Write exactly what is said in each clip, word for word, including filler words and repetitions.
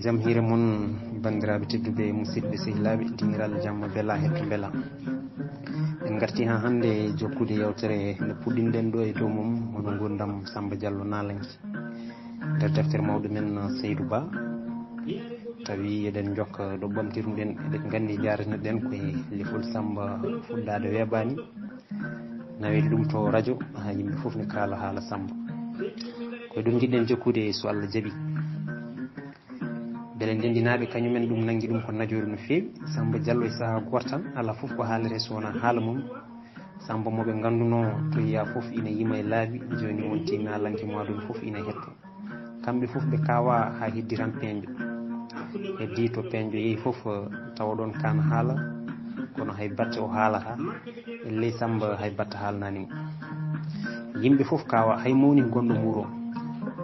Jam hiire mon, banndiraaɓe tedduɓe, musidɓe, sehilaaɓe, dingiral jamma bela, hetto bela. En ngarti haa hannde jokkude yewtere nde puɗɗinɗen ɗo e dow mum, hono nguurndam Samba Diallo Naalanke. Nder deftere mawɗo men, Seydou Ba, tawi eɗen njokka ɗo ɓamtirɗen, eɗen nganndi njaareten ko e lefol Samba fuɗɗaade weeɓaani, nawete ɗum to rajo, haa yimɓe fof ne kaala haala Samba. Ko ɗum njiɗɗen jokkude, so Allah jaɓi. Beele ndenndinaaɓe kañumen ɗum nanngi ɗum ko najoore no feewi. Samba Diallo e sahaa gooto tan, alaa fof ko haalete so wonaa haala mum. Samba mo ɓe nganndunoo to yeyaa fof ina yima e laabi, jooni wonti Naalanke mo aduna fof ina hetto. Kamɓe fof ɓe kaawaa haa heddi tan peeñɗo. Heddi to peeñɗo yehi fof, tawa ɗoon kaana haala, kono hay batte o haalataa. Elley Samba hay batte haalanaani mo. Yimɓe fof kaawaa, hay mawni gonɗo Mbuur o.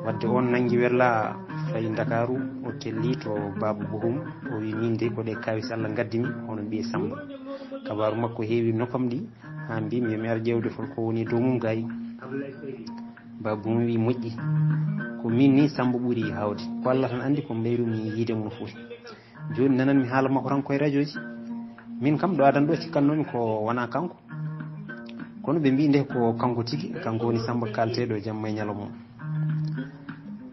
Wadde oon nanngi werlaa fayi Ndakaaru, o telli to Baaba Bohum, o wi, "Miin dey ko ɗe kaawis Allah ngaddi mi, hono mbiye Samba." Kabaaru makko heewi noppam ɗi, haa mbiimi yo mi ar ƴeewde hol ko woni e dow mum gaayi. Baaba Bohum wi, "Moƴƴi, ko miin ni Samba ɓuri haawde. Ko Allah tan anndi ko mbayru-mi yiide mum no foti." Jooni nananmi haala makko tan koye rajooji. Miin kam ɗo adan ɗo cikkannoomi ko wonaa kanko. Kono ɓe mbii nde ko kanko tigi, kanko woni Samba kaalteeɗo jamma e ñalawma o.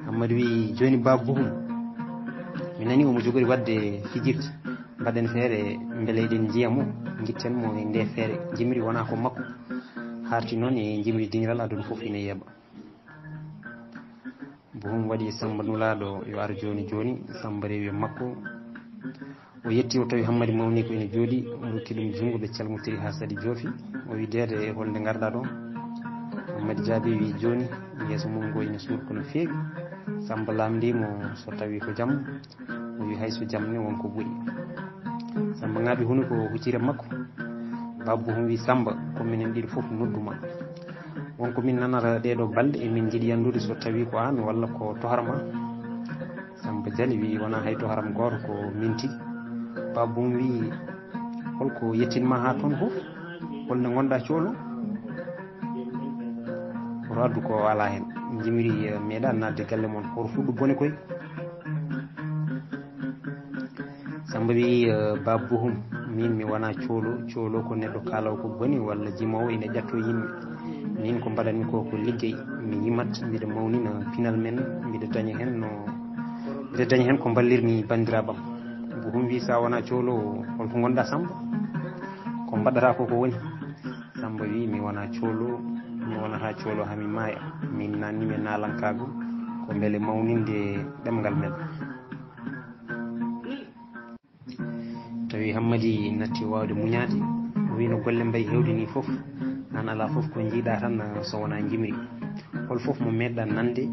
Hammadi wii, "Jooni Baaba Bohum, mi nanii omo jogori waɗde fijirde. Mbaɗen feere mbele eɗen njiya mo, ngitten mo e nde feere." Jimiri wonaa ko makko. Harti noon e jimiri dingiral aduna fof ina yeeɓa. Bohum waɗi Samba Nulaaɗo yo ar jooni jooni. Samba rewi e makko. O yetti, o tawi Hammadi mawni ko ina jooɗi, o rokki ɗum junngo, ɓe calmotiri haa saɗi joofi. O wi, "Deede, e holnde ngarɗaa ɗo?" Hammadi jaabi, wi, "Jooni, yeeso mum ngo ina suur ko no feewi." Samba laamndii mo so tawi ko jam. O wi, "Hay so jam ne, won ko ɓuri." Samba ŋaaɓi hunuko, o hucciri e makko. Baaba Bohum wi, "Samba, ko minen ɗiɗo fof noddu ma. Won ko min nanata ɗee ɗoo balɗe, emin njiɗi anndude so tawii ko aan walla ko tohar ma." Samba jali, wi, "Wonaa hay toharam gooto, ko min tigi." Baaba Bohum wi, "Hol ko yettin ma haa toon fof? Hol nde ngonɗaa coolo?" Hoto addu ko alaa heen. Jimiri, eh, meeɗaa naatde galle mon. Hoto fuɗɗu bone koy. Samba wi, eh, "Baaba Bohum, miin mi wonaa coolo. Coolo ko neɗɗo kaaloowo ko boni walla jimoowo ina ƴattoo yimɓe. Miin ko mbaɗanmi ko, ko liggey. Mi yimat, mbiɗa mawnina pinal men, mbiɗa daña heen no, mbiɗa daña heen ko mballirmi banndiraaɓe am." Bohum wi, "So a wonaa coolo, hol ko ngonɗaa Samba? Ko mbaɗataa ko, ko woni?" Samba wi, "Mi wonaa coolo, mi wonataa coolo haa mi maaya. Min naatnii mi naalankaagu ko mbele mawninde ɗemngal men." Tawi Hammadi natti waawde muñaade, o wi, "No golle mbayi heewde nii fof, aan alaa fof ko njiiɗaa tan so wonaa njimri. Hol fof mo meeɗɗaa nande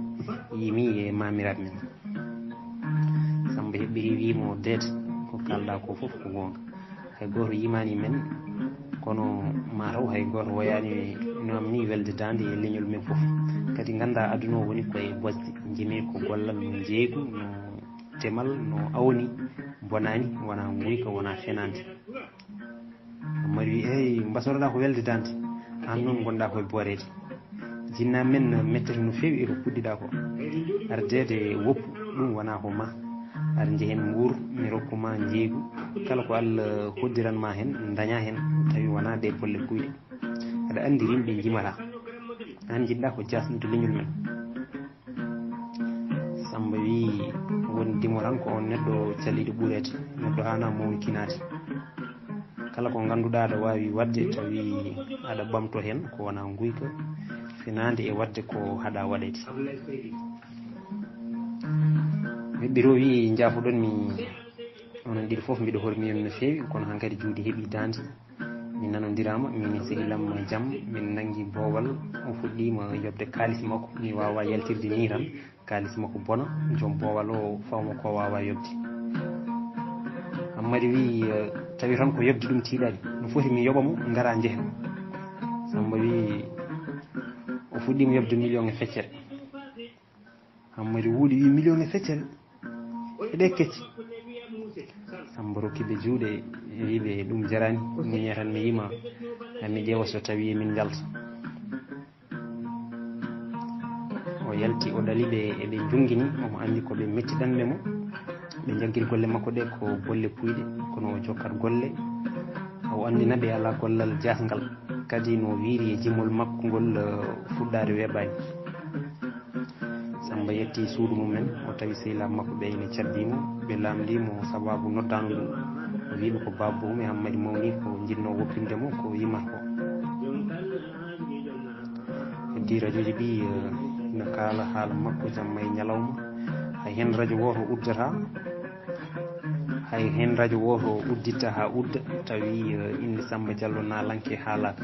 yimi e maamiraaɓe men?" Samba heɓɓiri, wi mo, "Deet, ko kaalɗaa ko fof ko goonga. Hay gooto yimaani men, kono maa taw hay gooto woyaani no am nii welde daande e leñol men fof. Kadi nganndaa aduna o woni ko e bosde, njimi ko gollal no njeeygu, no demal, no awni, bonaani, wonaa nguyka, wonaa fenaande." Hammadi wi, "Eey, mbasotoɗaa ko welde daande, aan noon ngonɗaa ko e booreede. Jinnaaɓe men mettete no feewi e ko puɗɗiɗaa ko. Ardeede woppu, ɗum wonaa ko ma. Ar njehen Mbuur, mi rokku ma njeeygu. Kala ko Allah hoddiran ma heen, ndañaa heen, tawi wonaa ɗe bolle kuyɗe. Aɗa anndi yimɓe njimataa. Aan njiɗɗaa ko jaasnude leñol men." Samba wi, "Won dimo tan ko on neɗɗo caliiɗo ɓureede, neɗɗo haanaa mawnikinaade. Kala ko ngannduɗaa aɗa waawi waɗde, tawi aɗa ɓamtoo heen ko wonaa nguyka, fenaande e waɗde ko haɗaa waɗeede." Heɓɓiroo wi, "Njaafoɗon mi, onon ɗiɗo fof mbiɗo hormi on no feewi, kono hankadi juuɗe heɓii daande. Min nanondiraama, min e sehil am Jam, min nanngi boowal, o fuɗɗiima yoɓde kaalis makko, mi waawaa yaltirde nii tan, kaalis makko bona, joom boowal o fawma ko waawaa yoɓde." Hammadi wi, "Eh, tawi tan ko yoɓde ɗum tiiɗaani, no foti mi yoɓa mo, ngara njehen." Samba wi, "O fuɗɗiima yoɓde million e feccere." Hammadi wuuli wi, "Million e feccere? E ɗe kecce?" Samba rokki ɓe juuɗe, wi ɓe, "Ɗum jaraani, miña tan mi yima, haa mi ƴeewa so tawi emin njalta." O yalti, o ɗali ɓe, eɓe njunnginii, omo anndi ko ɓe mettiɗanɓe mo. Ɓe njaggiri golle makko ɗe ko golle puyɗe, kono o jokkat golle, o anndina ɓe alaa gollal jaasngal. Kadi no wiiri e jimol makko ngol, eh, fuɗɗaade weeɓaani. Samba yetti suudu mumen, o tawi sehilaaɓe makko ɓe ene cabbii mo, ɓe laamndii mo sabaabu noddaandu ndu. O wii ɓe ko Baaba Bohum e Hammadi Mawni ko njiɗnoo woppinde mo ko yimata ko. Heddii rajooji ɗi, eh, ina kaala haala makko jamma e ñalawma. Hay heen rajo wooto uddataa, hay heen rajo wooto udditta haa udda, tawi, eh, innde Samba Diallo naalaŋke haalaaka.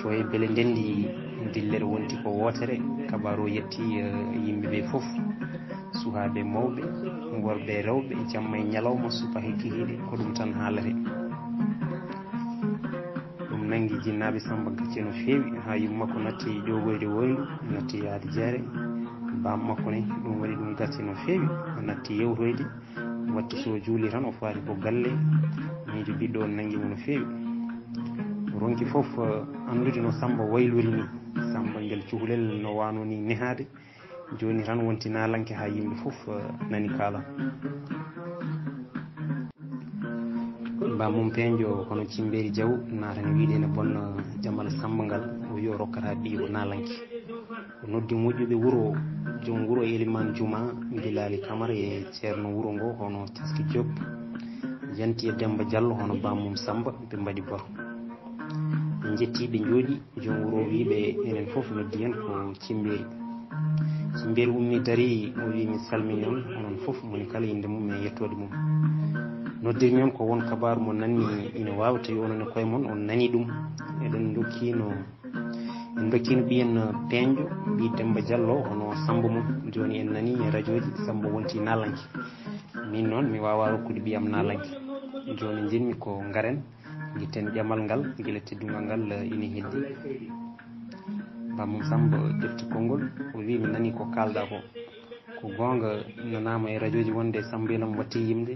To e bele ndenndi, dillere wonti ko wootere, kabaaru o yetti, eh, yimɓe ɓe fof, suhaaɓe mawɓe, worɓe e rewɓe, jamma e ñalawma, subaka e kikiiɗe, ko ɗum tan haalate. Ɗum nanngi jinnaaɓe Samba gacce no feewi, haa yumma makko natti ƴoogoyde woyndu, natti yahde jeere. Baam makko ne, ɗum waɗi ɗum gacce no feewi, o natti yewtoyde, watti so o juuli tan o faati ko galle, miijo ɓiɗɗo on nanngi mo no feewi. O ronki fof, eh, anndude no Samba waylori ni. Samba ngel cukalel no waano ni nehaade, jooni tan wonti naalaŋke haa yimɓe fof, eh, nani kaala. Baam mum peeñjo hono Cimbeeri Jaw naatani wiyde ene bonna jamal Samba ngal, o wi o rokkata ɓiy o naalaŋke. O noddi moƴƴuɓe wuro, joom wuro e elimaan juma, Bilaali Kamara e ceerno wuro ngo hono Taski Diop, yanti e Demba Diallo hono Baam mum Samba, ɓe mbaɗi bor. Ɓe njetti, ɓe njooɗi, joom wuro o wii ɓe, enen fof noddi en ko Cimbeeri. Cimbeeri ummi dari, o wii, "Mi salmini on, onon fof, moni kala innde mum e yettoode mum. Noddirmi on ko won kabaaru mo nanmi ina waawa, tawi onon e koye mon on nani ɗum. Eɗen ndokkino, en ndokkino ɓiyen peeñjo, ɓii Demba Diallo, hono Samba mum. Jooni en nani e rajooji, Samba wonti naalaŋke. Min noon, mi waawaa rokkude ɓiyam naalaŋke. Jooni njiɗmi ko ngaren, ngitten jamal ngal, gila teddungal ngal, eh, ina heddi." Baam mum Samba ƴefti konngol, o wii, "Mi nani ko kaalɗaa ko. Ko goonga, nanaama e rajooji wonde Samba Elam watti yimde,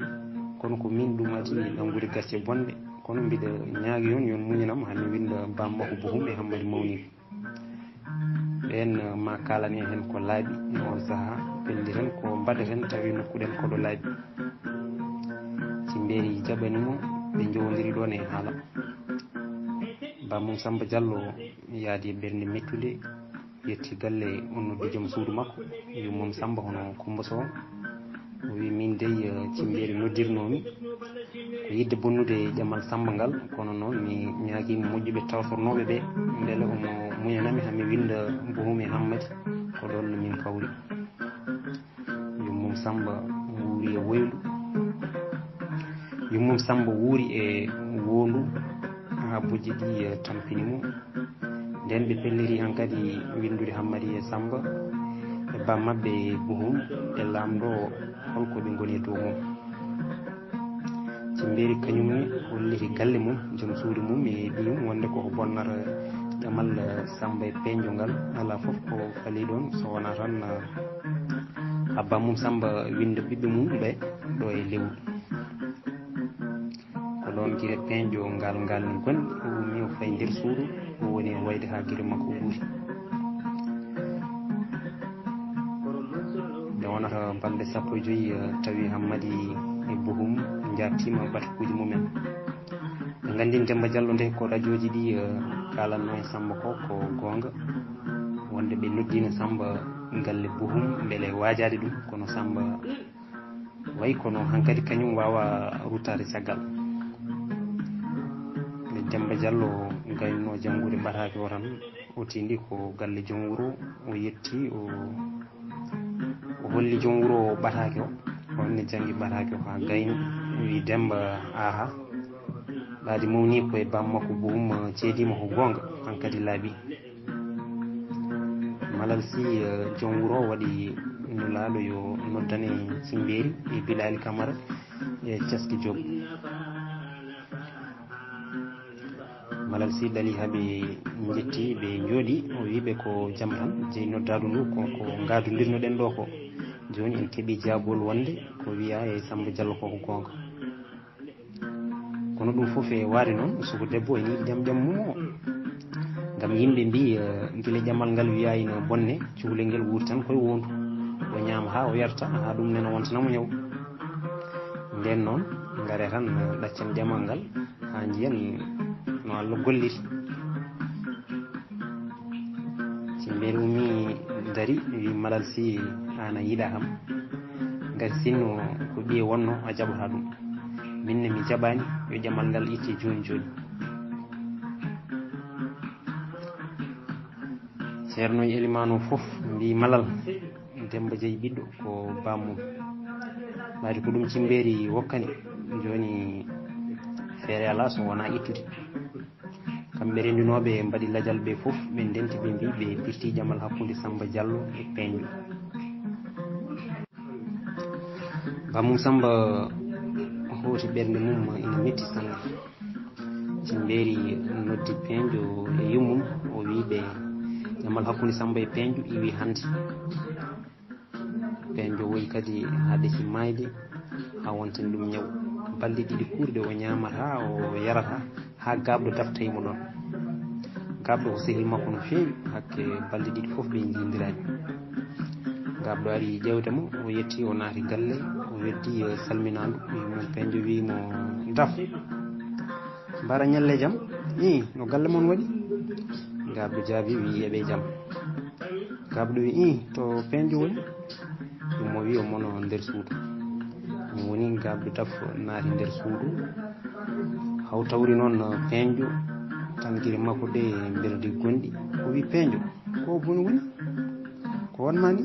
kono ko min ɗum adi nanngude gacce bonɗe. Kono mbiɗa ñaagi on, yon muñanam, haa mi winnda Baam makko Bohum e Hammadi Mawni. Ɓeen, eh, ma kaalane heen ko laaɓi e on sahaa, pelliten ko mbaɗaten, tawi nokkuɗen ko ɗo laaɓi." Cimbeeri jaɓani mo, ɓe njowondiri ɗoon e haala. Baam mum Samba Diallo yaadi e ɓernde mettunde, yetti galle, o noddi joom suudu makko, yummum Samba hono Kumba Sow. O wi, "Min dey, eh, Cimbeeri noddirnoomi. Ko yidde bonnude jamal Samba ngal, kono noon mi ñaagii moƴƴuɓe tawtornooɓe ɓe, mbele omo muñanami haa mi winnda Bohum e Hammadi, ko ɗoon no min kawri." Yummum Samba wuuri e woyndu. Yummum Samba wuuri e woondu haa bojji ɗi, eh, tampini mo. Nden ɓe pelliri hankadi winndude Hammadi e Samba e baam maɓɓe Bohum, ɓe laamndoo holko ɓe ngoni e dow mum. Cimbeeri kañum ne holliti galle mum, joom suudu mum e ɓiyum wonde koko bonnata jamal Samba e peeñjo ngal. Alaa fof ko fali ɗoon so wonaa tan, ah, baam mum Samba winnda ɓiɓɓe mum ɓe ɗo e lewru. Ko ɗoon gire peeñjo ngal ngal ni gonɗi, o ummi o fayi nder suudu, o woni e wayde haa gire makko ɓuuri. Nde wonata balɗe sappo e joy, eh, tawi Hammadi e Bohum njaartiima batukuuji mumen. Ɓe nganndini Demba Diallo nde ko rajooji ɗi, eh, kaalatnoo e Samba ko, ko goonga. Wonde ɓe noddiino Samba galle Bohum mbele waajaade ɗum, kono Samba wayi kono hankadi kañum waawa ruttaade caggal. Nde Demba Diallo gaynoo janngude ɓataake o tan, o tindi ko galle joom wuro, o yetti, o, o holli joom wuro o ɓataake o, o ne janngi ɓataake o haa gayni, o wi, "Demba, aha, ɓaadi mawni ko e baam makko Bohum ceediima ko goonga, hankadi laaɓi." Malal si, eh, joom wuro waɗi nulaaɗo yo noddane Cimbeeri e Bilaali Kamara e Caski Diop. Malal si dali haa ɓe njetti, ɓe njooɗi, o wi ɓe ko jam tan, jeyi noddaadu ndu, ko, ko ngaadundirnoɗen ɗo ko. Jooni en keɓi jaabol wonde ko wiyaa e Samba Diallo ko, ko goonga. Kono ɗum fof e waade noon, suka debbo ene yiɗi jam jam mum o. Ngam yimɓe mbii, eh, gila jamal ngal wiyaa ina bonne, cukalel ngel wuuri tan koye woondu. O ñaama haa o yarta, haa ɗum nena wontana mo ñaw. Nden noon, ngare tan, ɗaccen jamal ngal, haa njiyen no Allah golliri. Cimbeeri ummii, darii, wii, "Malal, si aan a yiɗaa kam, ngar sinno ko ɓiye wonno, a jaɓataa ɗum. Min ne mi jaɓaani, yo jamal ngal itte jooni jooni." Ceernooji elimaan o fof mbii, "Malal, Demmba Jeyi ɓiɗɗo ko bammum. Ɓayde ko ɗum Cimbeeri wokkani, jooni feere alaa so wonaa ittude." Kamɓe renndinooɓe mbaɗi lajal ɓe fof, ɓe ndenti, ɓe mbii ɓe pirti jamal hakkunde Sammba Jallo e Peeñjo. Bammum Sammba hooti ɓernde mum ina metti sanne. Cimbeeri noddi Peeñjo e yummum, o wii ɓe, "Jamal hakkunde Sammba e Peeñjo iwii hannde." Peeñjo woyi kadi haa ɗesi maayde, haa wontani ɗum ñaw. Balɗe ɗiɗi kuurɗe o ñaamataa, o yarataa, haa gaaɓɗo dafta e mo ɗoon. Gaaɓɗo ko sehil makko no feewi, hakke balɗe ɗiɗi fof ɓe njiidiraani. Gaaɓɗo ari ƴeewde mo, o yetti, o naati galle, o weddi, eh, salminaandu, wii mo, Peeñjo wii mo, "Daf, mbara ñalle jam? Ii, no galle mon waɗi?" Gaaɓɗo jaabi, wii, "Eɓe jam." Gaaɓɗo wii, "Ii, to Peeñjo woni?" Ɗum o wii, "Omo no nder suudu." Ɗum woni gaaɓɗo Daf naati nder suudu. Haw tawri noon Peeñjo, tangiri makko ɗe mberdi gonɗi. O wii, "Peeñjo, ko boni woni? Ko wonma ni?"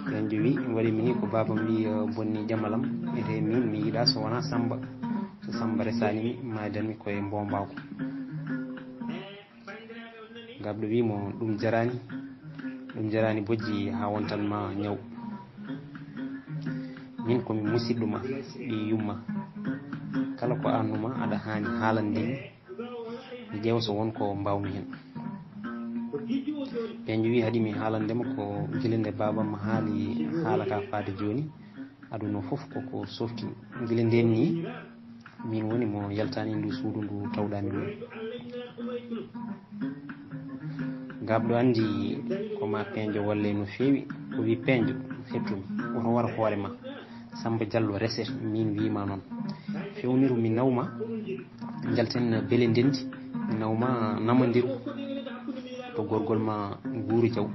Peeñjo wii, "Waɗi mi ni ko baabam wii, eh, bonni jamalam. Ete min mi yiɗaa so wonaa Sammba. So Sammba resaani mi, maadanmi koye mboombaako." Gaaɓɗo wii mo, "Ɗum jaraani, ɗum jaraani bojji haa wontan ma ñaw. Min ko mi musiɗɗo ma, ɓii yumma. Kala ko annuma aɗa haani haalande mi, mi ƴeewa so won ko mbaawmi heen." Peeñjo wii, "Haɗi mi haalande ma ko gila nde baabam haali haala ka faade jooni, aduna fof koko softi. Gila ndeen ni, min woni mo yaltaani ndu suudu ndu tawɗaami ɗum." Gaaɓɗo anndi ko ma Peeñjo walle no feewi, o wii, "Peeñjo, heɓtumi, woto war hoore ma. Sammba Jallo rese, min wiima noon. Fewniru mi naw ma, njalten Beele Ndenndi, mi naw ma Namandiru to gorgol ma Guuru Jaw.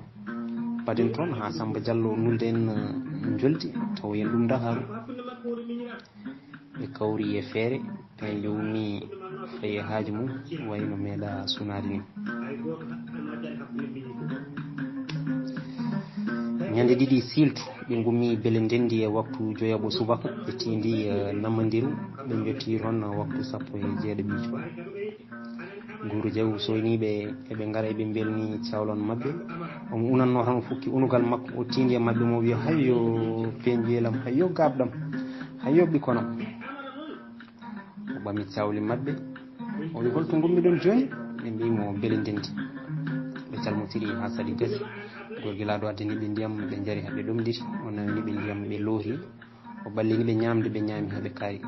Paden toon haa Sammba Jallo nulda en, eh, njoldi, tawoyen ɗum Ndakaaru." Ɓe kawri e feere, Peeñjo ummii fayi e haaju mum, wayi no meeɗaa sunaade ni. Ñande ɗiɗi siiltu, ɓe ngummii Beele Ndenndi e waktu joyaɓo subaka, ɓe tiindii, eh, Namandiru, ɓe njottii toon waktu sappo e jeeɗiɓiijo. Guuru Jaw soynii ɓe, eɓe ngara, eɓe mbelni cawlan maɓɓe. Omo unatnoo tan, o fukki unugal makko, o tiindi e maɓɓe, mo wiya, "Hayyo, Peeñjuyel am, hayyo, gaaɓɗam, hayyo, ɓikkonam." O ɓami cawli maɓɓe, o wi, "Holto ngummiɗon jooni?" Ɓe mbii mo, "Beele Ndenndi." Ɓe calmotiri haa saɗi gasi. Gorgilaaɗo addani ɓe ndiyam, ɓe njari haa ɓe ɗomɗiti. O nawini ɓe ndiyam, ɓe loori. O ɓallini ɓe ñaamde, ɓe ñaami haa ɓe kaari.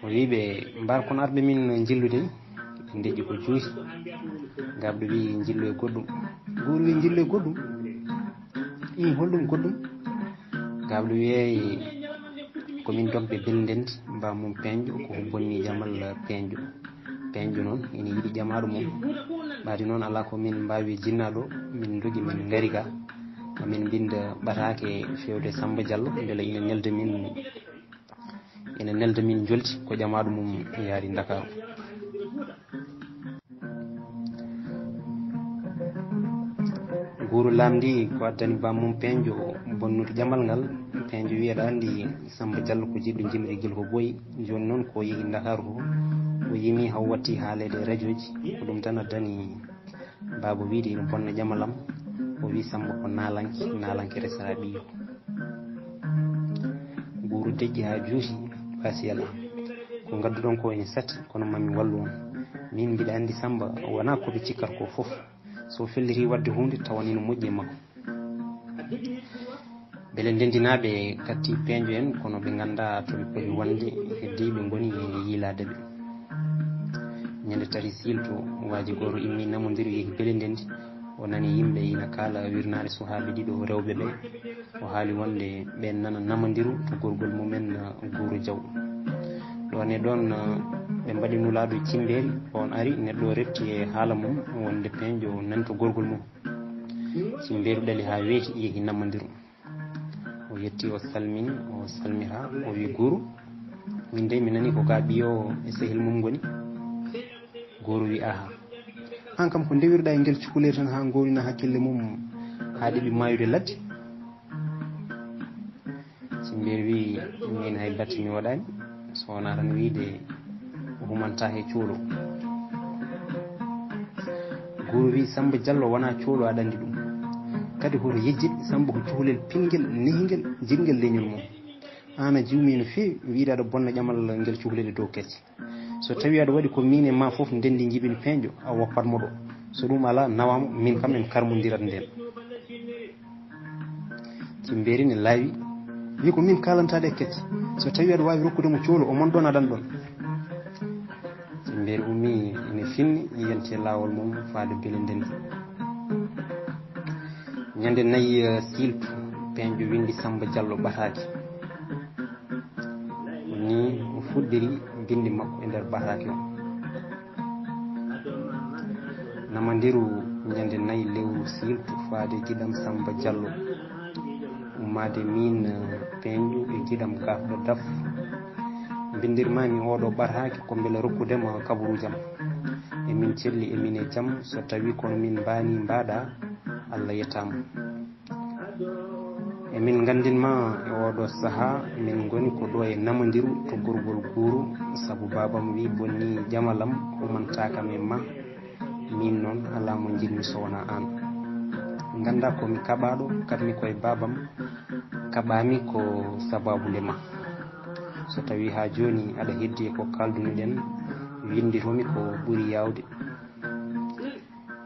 O wii ɓe, "Mbar kon arɓe min njillude." Ɓe ndeƴƴi ko juuti. Gaaɓɗo wii, "Njillu e goɗɗum." Guuru wii, "Njillu e goɗɗum? Ii, holɗum goɗɗum?" Gaaɓɗo wii, "Ko min dogɓe Beele Ndenndi, bammum Peeñjo, ko bonni jamal Peeñjo. Peeñjo noon ina yiɗi ƴamaaɗo mum. Ɓaadi noon alaa ko min mbaawi jinnaaɗo, min ndogi, min ngari ga. Amin mbinnda ɓataake feewde Sammba Jallo, mbela ina nelda min, ina nelda min njoldi ko ƴamaaɗo mum yaari Ndakaaru." Guuru laamndii ko addani bammum Peeñjo bonnude ƴamal ngal. Peeñjo wii, "Aɗa anndi Sammba Jallo ko jiɗɗo jimri gila ko ɓooyi. Jooni noon ko yehi Ndakaaru to, o yimi haw watti haaleede e rajooji. Ko ɗum tan addani baaba wiide ina bonna ƴamal am." O wii, "Sammba ko naalanke, naalanke resata ɓiyiiko." Guuru deƴƴi haa juuti, "Baasiyel am, ko ngadduɗon ko ene satti, kono mami wallu on. Min mbiɗa anndi Sammba wonaa ko ɓe cikkat ko fof. So felliti waɗde huunde, tawa ina moƴƴi e makko." Beele Ndenndinaaɓe katti Peeñjo en, kono ɓe nganndaa to ɓe poti wonde, heddi ɓe ngoni e yiilaade ɓe. Ñande tati siilto, waaji gooto immii Namandiru, yehi Beele Ndenndi, O nani yimɓe ina kaala wirnaare suhaaɓe ɗiɗo rewɓe ɓe. O haali wonde ɓeen nana namandiru to gorgol mumen, uh, Guuru Jaw. Ɗoon e ɗoon, uh, ɓe mbaɗi nulaaɗo cimbeeri, oon ari, neɗɗo o refti e haala mum wonde peeñjo nani to gorgol mum. Cimbeeri ɗali haa weeti, yehi namandiru. O yetti, o salmini, o salmira, o wi, "Guuru, min dey mi nani ko ga ɓiyo e sehil mum ngoni." Guuru wi, "Aha. Aan kam ko ndewirɗa e ngel cukalel tan haa ngowlina hakkille mum haa ɗeɓi maayude ladde?" Cimbeeri wi, "Min hay batte mi waɗaani, so wonaa tan wiide o humantaa he coolo." Guuru wi, "Samba Jallo wonaa coolo, aɗa anndi ɗum. Kadi hoto yejjit, Samba ko cukalel pinngel, nehingel, jiɗngel leñol mum. Aan a juumii no feewi, wiide aɗa bonna ƴamal ngel cukalel e dow kecce. So tawii aɗa waɗi ko miin e ma fof ndenndi njiɓin peeñjo, a woppat mo ɗo. So ɗum alaa, nawa mo, miin kam en karmondirat ndeen." Cimbeeri ne laawi, wi, "Ko miin kaalantaade e kecce. So tawii aɗa waawi rokkude mo coolo, o mon ɗoon aɗan ɗoon." Cimbeeri ummii ene finni, yanti e laawol mum faade Belendennde. Ñande nayi, eh, siiltu, peeñjo winndi Samba Jallo ɓataake. Ni o fuɗɗiri binndi makko e nder ɓataake o. Namandiru ñande nayi lewru siiltu faade giɗam Samba Jallo. Ummaade miin, eh, peeñjo e giɗam gaafuɗo daf. Mbinndirmaami oɗo ɓataake ko mbele rokkude ma kabaruuji am. Emin celli, emin e jam, so tawii kono min mbaanii mbaɗaa, Allah yettaama. Emin nganndin ma e oɗo sahaa, min ngoni ko ɗo e namandiru to gorgol Guuru, sabu baabam wi bonni ƴamal am, humantaa kam e ma. Miin noon, alaa mo njiɗmi so wonaa aan. Nganndaa ko mi kaɓaaɗo, kaɓmi ko e baabam, kaɓaami ko sabaabu nde ma. So tawii haa jooni aɗa heddii e ko kaaldunoɗen, winnditoo-mi ko ɓuri yaawde.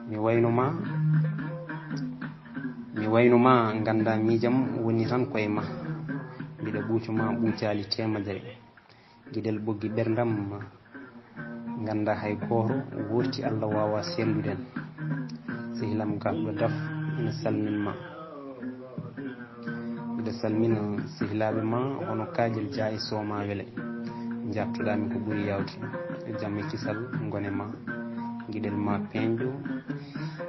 Mi wayno ma, mi wayno ma, nganndaa miijam woni tan ko e ma. Mbiɗa ɓuuco ma ɓuucaali teemedere. Giɗel ɓoggi ɓerndam, nganndaa hay gooto, wuurti Allah waawaa seerndude en. Sehil am gaafuɗo daf ina salmin ma. Mbiɗa salmina sehilaaɓe ma hono Kaaƴel Jah e Sooma Wele. Njaabtoɗaa mi ko ɓuri yaawde. Jam e kisal ngone ma. Giɗel ma peeñɗo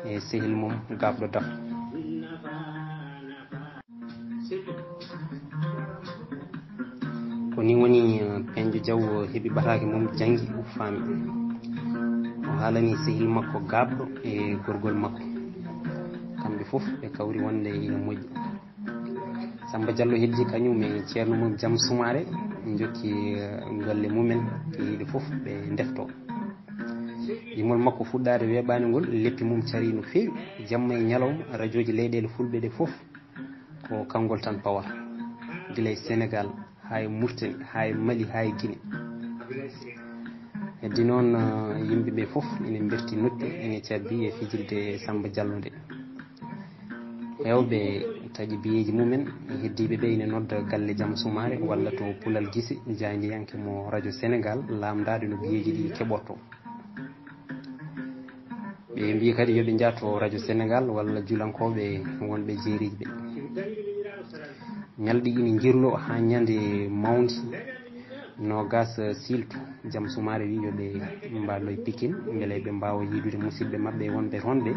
e sehil mum gaafuɗo daf. Ko nii woni, eh, Peeñɗo Jaw heɓi ɓataake mum, janngi, o faami. O haalani sehil makko gaaɓɗo e gorgol makko. Kamɓe fof ɓe kawri wonde ina moƴƴi. Samba Jallo heddi kañum e ceerno mum Jam Sumaare, njokki, eh, golle mumen, ɓe ɗiɗo fof ɓe ndefto. Yimol makko fuɗɗaade weeɓaani ngol, leppi mum carii no feewi. Jamma e ñalawma, rajooji leyɗeele fulɓe ɗe fof ko kanngol tan pawata, gila e Senegaal, haa e Murtani, haa e Mali, haa e Gine. Heddi noon, eh, yimɓe ɓe fof ene mberti noddi, ene cabbi e fijirde Samba Jallo nde. Heewɓe taƴi biyeeji mumen, heddiiɓe ɓe ene nodda galle Jam Sumaare walla to Pulal Gise, jaayndiyanke mo rajo Senegaal, laamndaade no biyeeji ɗi keɓorto. Ɓe mbii kadi yo ɓe njah to rajo Senegaal walla julankooɓe wonɓe jeeriiji ɓe. Ñalɗi ina njirloo haa ñande mawndi noogas siiltu, Jam Sumaare wi yo ɓe mballoy Pikin, mbele ɓe mbaawa yiidude musidɓe maɓɓe wonɓe toon ɓe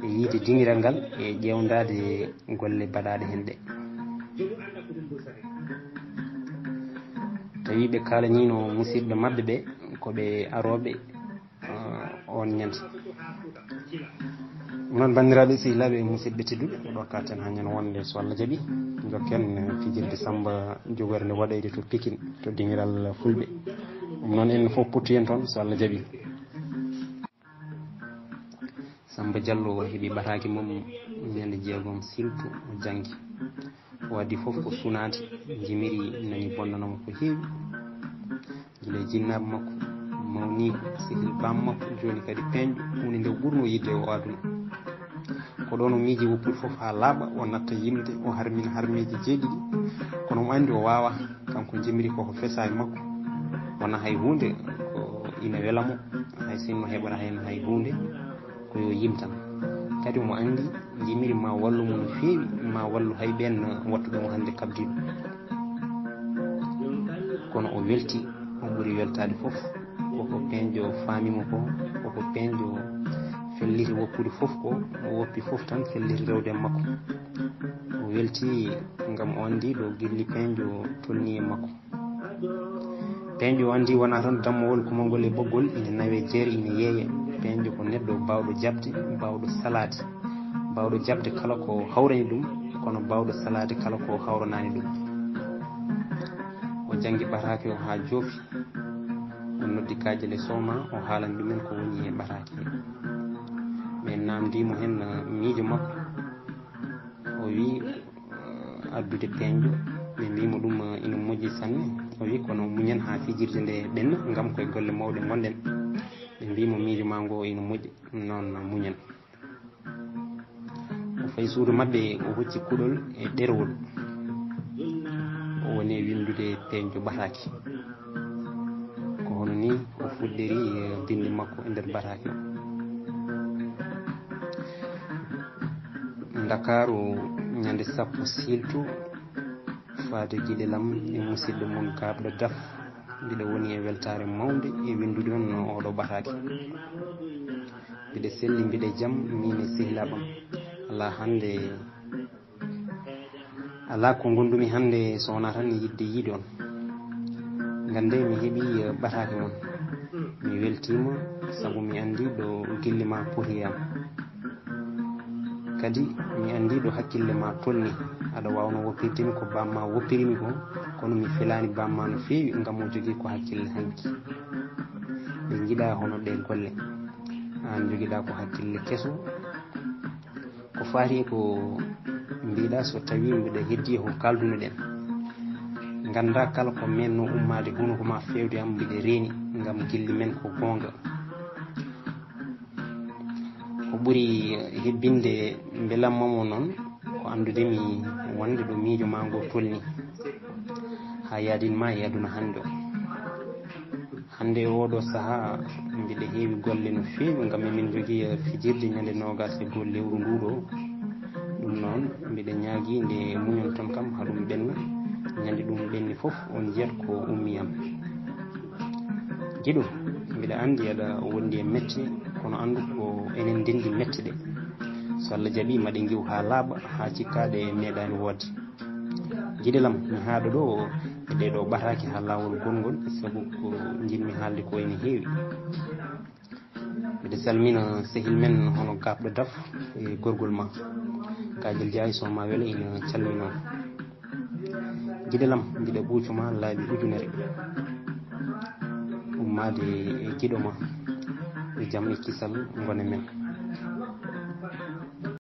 e yiide diŋiral ngal e ƴeewndaade golle baɗaaɗe heen ɗe. Tawi ɓe kaalaniino musidɓe maɓɓe ɓe ko ɓe arooɓe, ah, oon ñande. Ɗum noon, banndiraaɓe, sehilaaɓe e musidɓe tedduɓe, ko ɗo kaaten haa ñande wonde, so Allah jaɓi, njokken, eh, fijirde Samba Jogorde nde waɗayde to Pikin, to diŋiral Fulɓe. Ɗum noon, en fof pottu en toon, so Allah jaɓi. Samba Jallo heɓi ɓataake mum ñande jeegom siiltu, o janngi. O addi fof ko sunaade, jimiri nani bonnanamo ko heewi. Gila e jinnaaɓe makko, mawniiko, sehil baam makko, jooni kadi peeñɗo, huunde nde o ɓurnoo yiɗde e o aduna. Ko ɗoon o miiji woppude fof haa laaɓa, o natta yimde, o harmina harmeeji jeeɗiɗi. Kono omo anndi o waawaa, kanko jimiri koko fesaa e makko. Wonaa hay huunde, ko ina wela mo, hay sinno heɓata heen hay huunde, ko yo yim tan. Kadi omo anndi, jimiri ma wallu mo no feewi, ma wallu hay ɓeen wattuɓe mo hannde kabdiiɗo. Kono o welti, o ɓuri weltaade fof. Koko peeñjo faami mo ko, koko peeñjo felliti woppude fof ko, o woppi fof tan felliti rewde e makko. O welti ngam o anndi ɗo gilli peeñjo tolni e makko. Peeñjo o anndi wonaa tan dammowol kumangol e ɓoggol, ina nawe jeere, ina yeeye. Peeñjo ko neɗɗo baawɗo jaɓde, baawɗo salaade, baawɗo jaɓde kala ko hawrani ɗum, kono baawɗo salaade kala ko hawranaani ɗum. O janngi ɓataake o haa joofi, o noddi Kaajel e Sooma, o haalani ɗumen ko woni e ɓataake he. Ɓe naamndii mo heen, eh, miijo makko. O wi, eh, addude peeñjo, ɓe mbi mo ɗum, eh, ina moƴƴi sanne. O wi kono muñen haa fijirde nde ɓenna, ngam koye golle mawɗe ngonɗen. Ɓe mbi mo miijo ma ngo ina moƴƴi, ɗum noon muñen. O fayi suudu maɓɓe, o hocci kuɗol e ɗerewol. O woni e winndude peeñjo ɓataake. Ko hono ni o fuɗɗiri, eh, binndi makko e nder ɓataake o. Ndakaaru, ñande sappo siiltu, faade giɗel am e musidɗo mon Gaaɓɗo Daf. Mbiɗa woni e weltaare mawnde e winndude on oɗo ɓataake. Mbiɗa selli, mbiɗa jam, miin e sehilaaɓe am. Alaa hannde, alaa ko ngonndumi hannde so wonaa tan yiɗde yiide on. Ngannde mi heɓii, eh, ɓataake mon. Mi weltiima sabu mi anndi ɗo gilli ma poti e am. Kadi mi anndi ɗo hakkille ma tolni. Aɗa waawno woppirde mi ko bamma woppiri mi ko, kono mi felaani bamma no feewi ngam o jogii ko hakkille hanki. Ɓe njiɗa hono ɗe golle. Aan jogiɗa ko hakkille keso. Ko faati e ko mbiɗa, so tawi mbiɗa heddi e ko kaldunoɗen. Ngannda kala ko menno ummaade hunuko ma feewde am, mbiɗa reeni ngam gilli men ko goonga. Ko ɓuri hebbinde mbelamma mo noon ko anndude mi wonde ɗo miijo ma ngo tolni, haa yaadin ma e aduna hannde o. Hannde e oɗo sahaa, mbiɗa heewi golle no feewi, ngam emin njogii, eh, fijirde ñande noogas e goo lewru ndu ɗo. Ɗum noon, mbiɗa ñaagii nde muñon ton kam, haa ɗum ɓenna. Ñande ɗum ɓenni fof, on njiyat ko ummi am. Giɗo, mbiɗa anndi aɗa wondi e mette, kono anndu ko enen ndenndi mette ɗe. So Allah jaɓii, maɗe ngiw haa laaɓa, haa cikka ɗe meeɗaani woodde. Giɗel am, mi haaɗo ɗo e ɗee ɗoo ɓataake haa laawol gongol, sabu ko njiɗmi haalde ko ene heewi. Mbiɗa salmina sehil men hono Gaaɓɗo Daf e gorgol ma. Kaajel Jaay, so ma wele, ina calminoo. Giɗel am, mbiɗa ɓuuco ma laabi ujunere. Ummaade e giɗo ma. Yo jam e kisal ngone men.